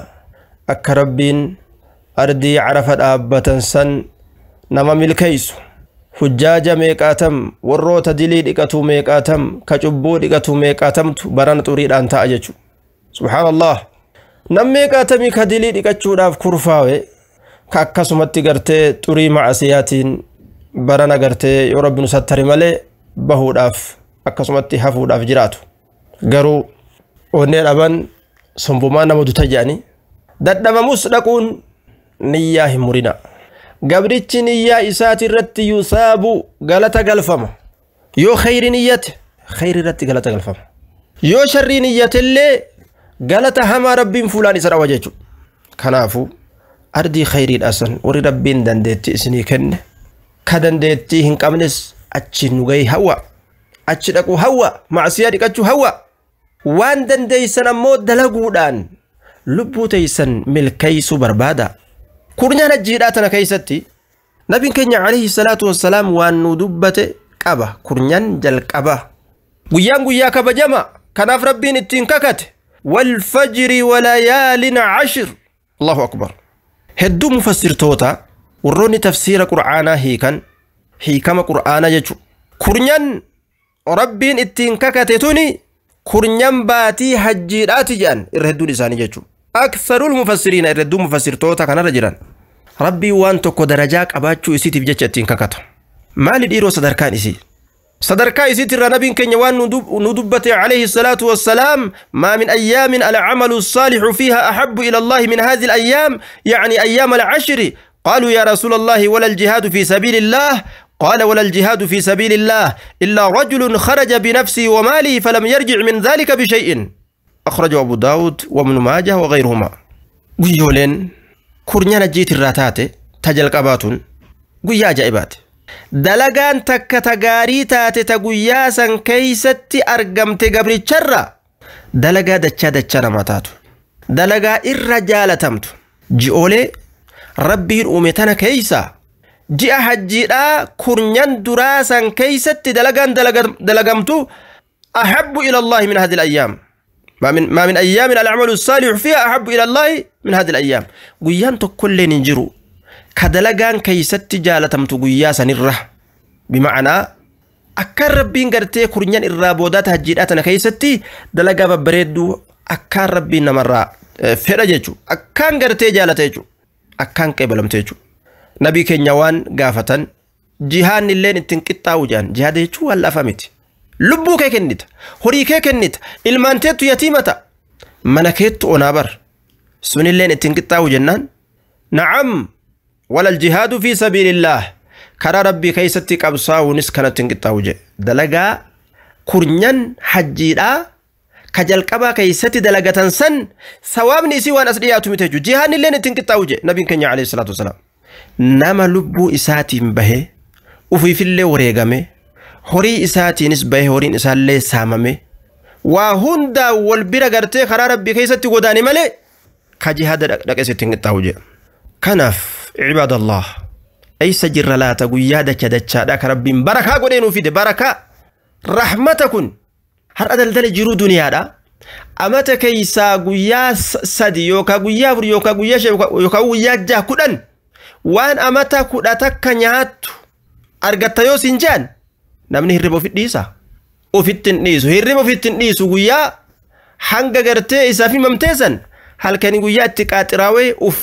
akka Rabbiin ardii carafa dhaabbatan san nama milkeessu. Hujjaaja meeqaatam, warroota dilii dhiqatu meeqaatam, ka cubbuu dhiqatu meeqaatamtu barana xuriidhaan ta'a jechuudha. Subhaanallah. Nam meeqaatamii ka dilii dhiqachuudhaaf kurfaawe ka akkasumatti gartee xurii macasiyaatiin barana gartee yoo Rabbi nu sattari malee bahuudhaaf akkasumatti hafuudhaaf jiraatu. Garuu onnee dhaban sombumaa nama duta jedhanii dadhabamus dhaquun niyyaa hin murina. Gabrichi niyyaa isaati irratti yusaabu galata galfama. Yoo khayri niyyate khayri irratti galata galfama. Yoo sharrii niyyate illee galata hamaa Rabbiin fuulaan isa dhawa jechuudha. Kanaafuu ardii khayriidha san warri Rabbiin dandeettii isinii kenne ka dandeettii hin qabnes achi nu gahi hawwa, achi dhaquu hawwa, macsiyaa dhiqachuu hawwa. Waan dandeeysan ammoo dalaguudhaan lubbuu teeysan milkeeysuu barbaada. Kurnyan hajjiidhaa tana keessatti nabiin keenya alayhi salaatu wassalaam waan nu dubbate qaba. Kurnyan jalqaba guyyaan guyyaa kabajama. Kanaaf Rabbiin ittiin kakate walfajri walayaalin cashir. Allahu akbar. Hedduu mufassirtoota warroonni tafsiira qur'aanaa hiikan hiikama qur'aanaa jechu kurnyan Rabbiin ittiin kakate tuni kurnyan baatii hajjiidhaati jedhan irra hedduun isaanii jechu. Aktharul mufassiriina irra hedduu mufassirtoota kanarra jiran. Rabbii waan tokko darajaa qabaachuu isiitiif jecha ittiin kakata. Maali dhiiroo sadarkaan isii? Sadarkaa isiitirra nabiin keenya waan nu dubbate alayhi salaatu wassalaam, maa min ayyaamin alcamalu الصaalixu fiiha axabbu ila allahi min haadhihi alayyaam, yacni ayyaam alcashri. قالوا يا رسول الله ولا الجهاد في سبيل الله؟ قال ولا الجهاد في سبيل الله إلا رجل خرج بنفسه وماله فلم يرجع من ذلك بشيء. أخرجه أبو داود وابن ماجه وغيرهما. Guyyooleen kurnyan jiit irraa taate ta jalqabaatun guyyaa ajaa'ibaati. Dalagaan takka ta gaarii taate ta guyyaa san keeysatti argamte gabricharra dalagaa dachaa dachaa namaa taatu. Dalagaa irra jaalatamtu. Ji'oolee Rabbiin uume tana keeysa ji'a hajjiidhaa kurnyan duraa san keeysatti dalagaan dalagamtu ahabbu ila Allaahi min hadhihi al-ayyaam. ما من أيام العمل الصالح فيها أحب إلى الله من هذه الأيام. guyyaan tokkolleen hin jiru ka dalagaan keeysatti jaalatamtu guyyaa sanirra. Bima'anaa akkaan Rabbiin gartee kurnyan irraa boodaa hajjiidhaa tana keeysatti dalagaa babbareedduu akkaan Rabbiin namarraa fedha jechuudha. Akkaan gartee jaalata jechuudha. Akkaan qeebalamte jechuudha. Nabii keenya waan gaafatan jihaanni illeen ittiin qixxaa'u jedhan. Jihaada jechuun waan lafa miti. Lubbuu kee kennita, horii kee kennita, ilmaan teettu yatiima ta'a, mana keettu onaa bar. Sunilleen ittiin qixxaa'u jennaan. Na'am wala aljihaadu fi sabiilillaah, karaa Rabbii keessatti qabsaa'uunis kanatti hin qixxaa'u jedhe. Dalagaa kurnyan hajjiidhaa ka jalqabaa keessatti dalagatan san sawaabni isii waan as dhiyaatu miti jechuudha. Jihaanni illeen ittiin qixxaa'u jedhe nabiin keenya alayhi salaatu wasalaam. Nama lubbuu isaatiin bahee ufiifillee wareegame, horii isaatiinis bahee horiin isaallee saamame, waa hundaa wal bira gartee karaa Rabbii keessatti godaane malee ka jihaada dhaqes ittiin qixxaa'u jedhe. Kanaaf cibaadallah, eessa jirra laata guyyaa dacha dachaadha ka Rabbiin barakaa godhee nuu fide? Barakaa rahmata kun har'a daldala jiruu duniyaadha. Amata keeysaa guyyaa 3 yookaan guyyaa 4 yookaan guyyaa 5 yookaan guyyaa 6 10 waan amata 11 nyaattu argatta yoo siin jaan namni hirriba ofitti dhiisa. Ofitti hin dhiisu. Hirriba ofitti hin dhiisu guyyaa hanga gartee isaaf himamteessan halkanii guyyaa itti qaaxiraawee uf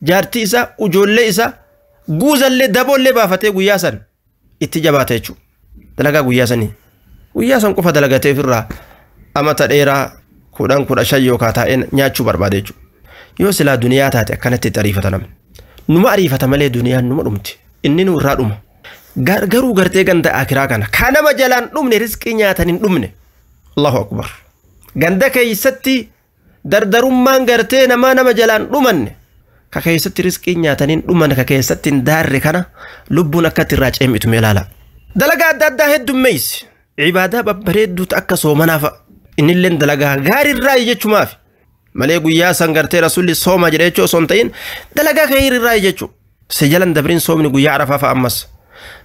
jaartii isaa ijoollee isaa guuzallee daboollee baafatee guyyaa san itti jabaata jechuudha. Dalagaa guyyaa sanii. Guyyaa san qofa dalagatee ofirraa amata dheeraa 10 15 yookaan taa'een nyaachuu barbaade jechuudha. Yoo silaa duniyaa taate akkanatti itti ariifata namni. Numa ariifata malee duniyaan numa dhumti. Inni nu irraa dhuma. Garuu gartee ganda akiraa kana ka nama jalaan dhumne riskii nyaatan hin dhumne. Allahu akbar. Ganda keeysatti dardarummaan gartee namaa nama jalaan dhumanne ka keessatti riskii nyaatan hin dhumanne ka keessatti hin daarre kana lubbuun akkatti irraa ceemitu mee ilaala. Dalagaa adda addaa heddummeessi. Cibaadaa babbareedduutu akka soomanaa fa'a. Innilleen dalagaa gaariirraa jechumaaf. Malee guyyaa san gartee rasuulli sooma jedhee jechuu osoo hin ta'in dalagaa khayriirraa jechuu. Si jalan dabriin soomni guyyaa Arafaa fa'a ammas.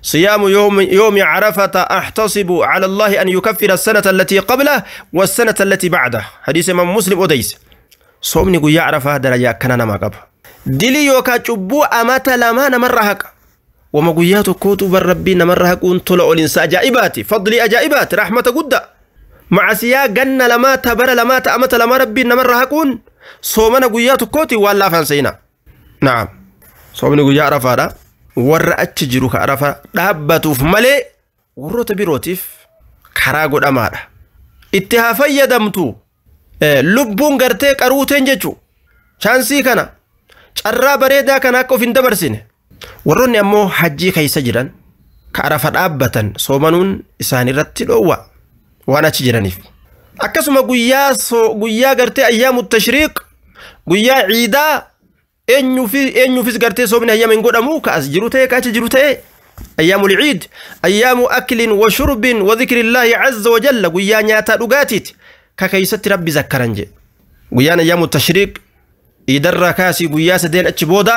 صيام يوم عرفة أحتصب على الله أن يكفر السنة التي قبله والسنة التي بعده. حديث إمام مسلم أديس. صومني قويا عرفة درجة كان ما قبل دلي يوكا تشبو أمات لما نمرهك وما قويا تكوتو بالربي نمرهك طلع الإنسان أجائباتي فضلي أجائبات رحمة قد مع سيا جنة لما تبر لما تأمت لما ربي نمرهك صومنا قويا تكوتي ولا فانسينا. نعم صومني قويا عرفة warra achi jiru ka Arafa dhaabbatuuf malee warroota birootiif karaa godhamaadha. Itti haa fayyadamtu. Lubbuun gartee qaruuteen jechuu chaansii kana carraa bareedaa kana akka of hin dabarsine. Warroonni ammoo hajjii keessa jiran ka Arafa dhaabbatan soomanuun isaanirratti dhoowwa waan achi jiraniif. Akkasuma guyyaa gartee ayyaamu tashriiq guyyaa ciidaa eenyuufis gartee soomni ayyaama hin godhamu ka as jiru ta'e ka achi jiru ta'e ayyaamul ciid ayyaamu aklin wa shurbin wa dhikrillaahi azza wa jalla guyyaa nyaataa dhugaatiiti ka keeysatti Rabbi zakkaran jedhe. Guyyaan ayyaamu tashriiq iidarraa kaasii guyyaa 3 achi booda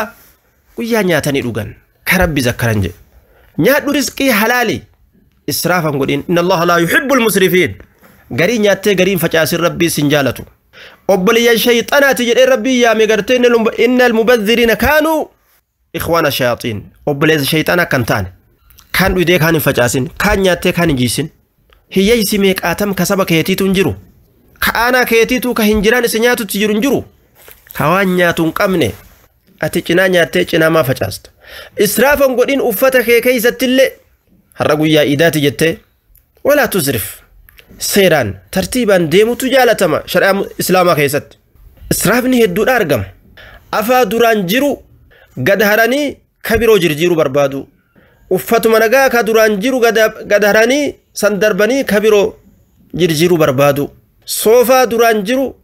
guyyaa nyaatanii dhugan ka Rabbi zakkaran jedhe. Nyaadhu rizqii halaali israafan godhin inna Allaha laa yuhibbul musrifiin. Garii nyaattee gariin facaasin Rabbii sin jaalatu. Obboleeyyan shayxanaati jedhee Rabbii yaame gartee innal mubadhiriina kaanuu ikhwaana shayaaxiin. Obboleessa shayxanaa kan taane kaan dhugdee kaan hin facaasin kaan nyaattee kaan hin jiisin. Hiyyeessi meeqaatam ka saba keetiitu hin jiru. Ka aanaa keetiitu ka hin jiraan isa nyaatutti jiru hin jiru. Ka waan nyaatu hin qabne ati cinaa nyaattee cinaa maa facaasta. Israafan godhin uffata kee keeysattillee har'a guyyaa iidaati jettee walaa tusrif. Seeraan tartiibaan deemutu jaalatama shari'aa islaamaa keessatti. Israafni hedduudha argama. Afaa duraan jiru Gad haranii ka biroo jirjiiruu barbaadu. Uffatuma nagaa ka duraan jiru gad haranii san darbanii ka biroo jirjiiruu barbaadu. Soofaa duraan jiru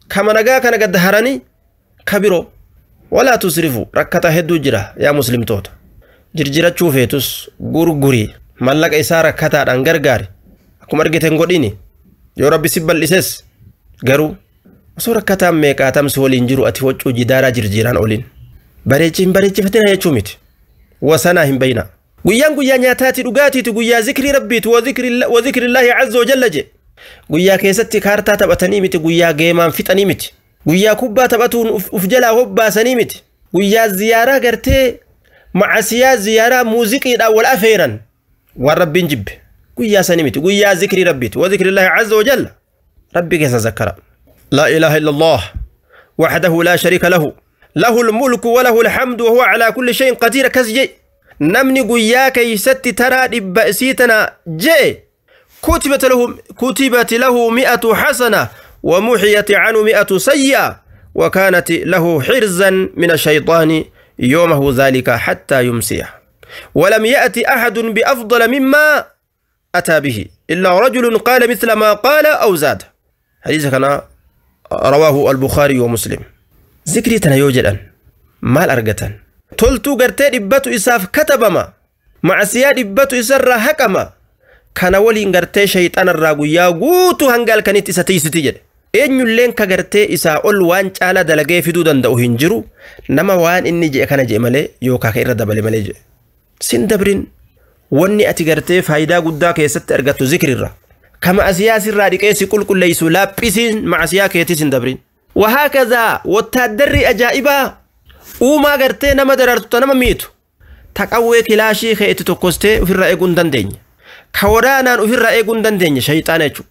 kama nagaa kana gad haranii ka biroo. Walaa tusrifu rakkata hedduu jira yaa muslimtoota. Jirjirachuu feetus gurgurii mallaqa isaa rakkataadhaan gargaari. Akkuma argite hin godhini yoo rabbi si bal'ises garuu osoo rakkataan meeqaatamsi waliin jiru ati huccuu jidaaraa jirjiiraan oliin. Bareechi hin bareechifatina jechuu miti. Wasanaa hin bayna. Guyyaan guyyaa nyaataati dhugaatiiti guyyaa zikrii rabbiiti wa zikrillaahi azza wa jalla je. Guyyaa keessatti kaartaa taphatanii miti guyyaa geemaan fixanii miti. Guyyaa kubbaa taphatuun uf jalaa hobbaasanii miti. Guyyaa ziyaaraa gartee macasiyaa ziyaaraa muuziqiidhaan wal afeeran waan rabbiin jibbe. Guyyaa sanii miti guyyaa zikrii rabbiiti wa zikrillaahi azza wa jalla. Rabbi keessa zakkara. Laa ilaaha illallah waxdahu laa shariika lahu. له الملك وله الحمد وهو على كل شيء قدير. كزجي نمني قيا كيست ترى بأسيتنا جي كتبت له 100 حسنة ومحيت عنه 100 سيئة وكانت له حرزا من الشيطان يومه ذلك حتى يمسيه. ولم يأتي أحد بأفضل مما أتى به إلا رجل قال مثل ما قال أو زاد. حديث كان رواه البخاري ومسلم. ذكري tana yoo jedhan maal argatan? Toltuu gartee dhibbatu isaaf katabama, macasiyaa dhibbatu isarraa haqama. Kana waliin gartee shayxanarraa guyyaa guutuu hanga halkanitti isa tiisiti jedhe. Eenyulleen ka gartee isaa ol waan caalaa dalagee fiduu danda'u hin jiru. Nama waan inni je'e kana je'e malee yookaan ka irra dabale malee je'e. Sin dabrin wanni ati gartee faayidaa guddaa keessatti argattu zikrirra. Ka macasiyaa sirraa dhiqee si qulqulleessu laaphisiin macasiyaa keetis hin dabrin. وهكذا وتدري أجائبا وما قرتي نما دررت نما ميتو تقوي كلاشي خيت تقوستي في الرأي قندن دين كورانا في الرأي قندن دين شيطان يجو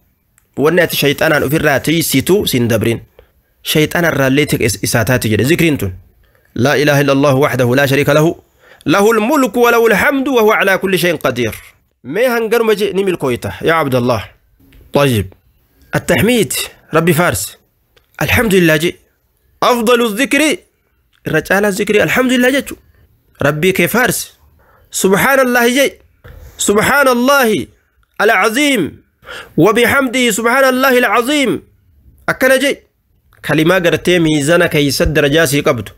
ونأتي شيطانا في الرأي تيسيتو سندبرين شيطان الراليتك إساتاتي جد ذكرينتون. لا إله إلا الله وحده لا شريك له له الملك وله الحمد وهو على كل شيء قدير. ما هنقر مجي نمي الكويتة يا عبد الله. طيب التحميد ربي فارس الحمد لله جي أفضل الذكر الرجال الذكر الحمد لله جي ربي كيف فارس سبحان الله جي سبحان الله العظيم وبحمده سبحان الله العظيم أكل جي كلمة قرتي ميزانك يسد رجاسي قبض.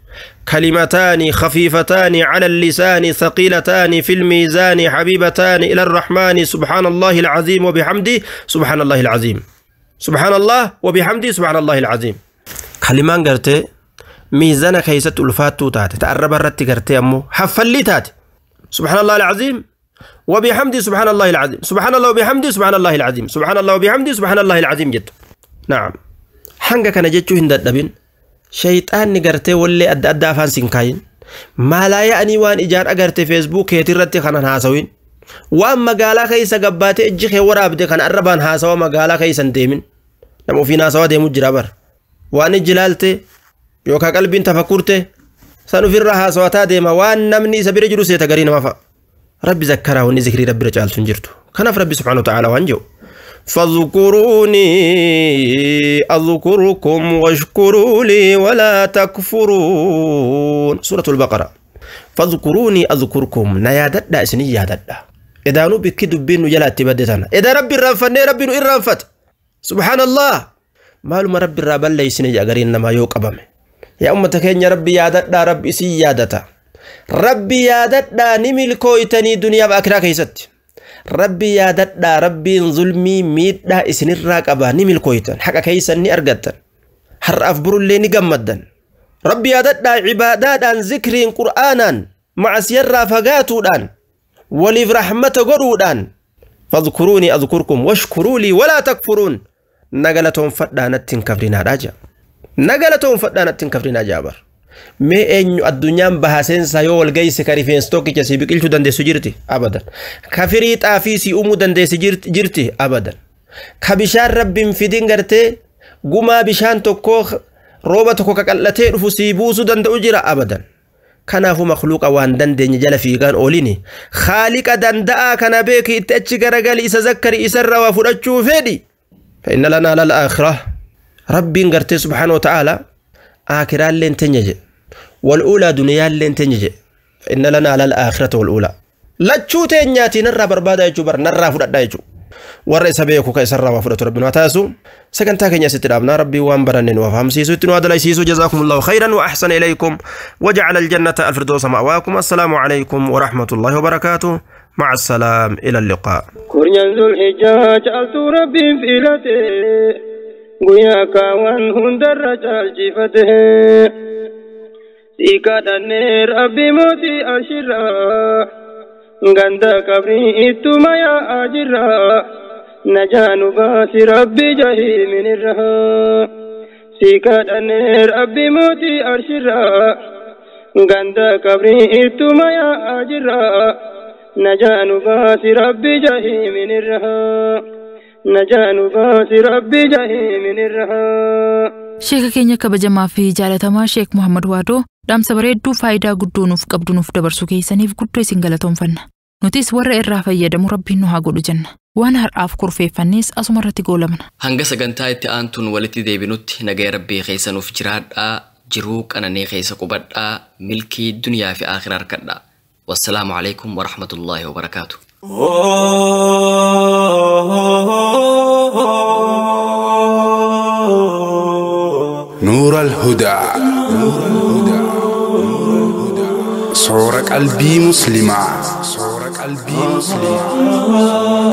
كلمتان خفيفتان على اللسان ثقيلتان في الميزان حبيبتان إلى الرحمن سبحان الله العظيم وبحمده سبحان الله العظيم سبحان الله وبحمده سبحان الله العظيم. كلمان قرتي ميزانك كيست ألفاتو تاتي تقرب الرتي قرتي أمو حفلي تاتي سبحان الله العظيم وبحمده سبحان الله العظيم سبحان الله وبحمده سبحان الله العظيم سبحان الله وبحمده سبحان الله العظيم جد. نعم حنقا كان جتشو هند الدبين شيطان قرتي واللي أدى أدى فانسين كاين ما لا يعني وان إجار أقرتي فيسبوك يترتي خانان هاسوين وان مقالا خيسا قباتي اجيخي ورابدي خان أربان هاسوا مقالا خيسا ديمين نمو في ناسوا ديمو جرابر وان اجلالتي يوكا قلبين تفكرتي سانو في الرها سواتا ديما وان نمني سبير جلوسي تقرين مفا ربي ذكره وني ذكري ربي رجال تنجرتو كنف ربي سبحانه وتعالى وانجو فاذكروني أذكركم واشكروا لي ولا تكفرون. سورة البقرة. فاذكروني أذكركم نيادت إسني يادت إذا نو بك دبين جلا تبدتنا إذا ربي الرنفني ربي الرنفت سبحان الله مالو ربي الربل ليسني جاغرين ما يوك أبامي يا أمتك يا ربي يادت ربي سي يادتا ربي يادت نمل كويتني دنيا بأكرا كيست ربي يادت ربي ظلمي ميت إسن الراقبة نمل كويتن حقا كيسن ني أرغتن حر أفبر اللي نقمدن ربي يادت عبادات عن ذكر قرآنا مع سير فقاتودان ولف رحمة قرودان فاذكروني أذكركم واشكروا لي ولا تكفرون. نقلتهم فدانة كفرنا راجع نقلتهم فدانة كفرنا جابر mee eenyu addunyaan baha seensa yoo wal geesse ka rifeensi tokkicha si biqilchuu dandeessu jirti abadan ka firii xaafii si uumuu dandeessi jirti abadan ka bishaan rabbiin fidin gartee gumaa bishaan tokkoo rooba tokko kaqallatee dhufu si buusuu danda'u jira abadan. Kanaafuu makhluuqa waan dandeenye jala fiigaan oolini khaaliqa danda'aa kana beeki itti achi garagali isa zakkari isarraa waa fudhachuu fedhi. فإن لنا للآخرة ربي غرتي سبحانه وتعالى آخرة لين تنجي Wal'uulaa duniyaalleen teenya jedhe. Inna lanaa lal aakhirata wal'uulaa. Lachuu teenyaatii narraa barbaada jechuu bara narraa fudhadhaa jechuu. Warra isa beeku ka isarraa waa fudhatu rabbi nu haa taasisu. Sagantaa keenya asitti dhaabnaa rabbii waan baranne nu fahamsiisu itti nu haa dalaysiisu. Jazaakumullahu khayran wa ahsana ilaykum wajacala aljannata alfirdoosa ma'waakum. Assalaamu alaykum wa rahmatullahi wa barakaatuh. مع السلام إلى اللقاء. كورنيان ذو الحجة جعلت ربي في لته قياك وان هندر رجال جفته سيكا النير ربي موتي أشرا غندا قبري إتما يا أجرا نجان باس ربي جهي من الرها سيكا النير ربي موتي أشرا غندا قبري إتما يا أجرا نجان باس ربي جهي من الرها نجان باس ربي جهي من الرها. Sheeka keenya kabajamaa fi jaalatamaa Sheek Muhammad Waadoo dhaamsa bareedduu faayidaa guddoo nuuf qabdu nuuf dabarsuu keessaniif guddoo isin galatoomfanna. Nutis warra irraa fayyadamu rabbiin nu haa godhu jenna. Waan har'aaf kurfeeffannes asuma irratti goolamna. Hanga sagantaa itti aantuun walitti deebinutti nagaya rabbii keessa nuuf jiraadhaa, jiruu qananii keessa qubadhaa, milkii duniyaa fi akhiraa harkadhaa. والسلام عليكم ورحمة الله وبركاته. نور الهدى صور قلبي مسلمة. صور قلبي مسلمة.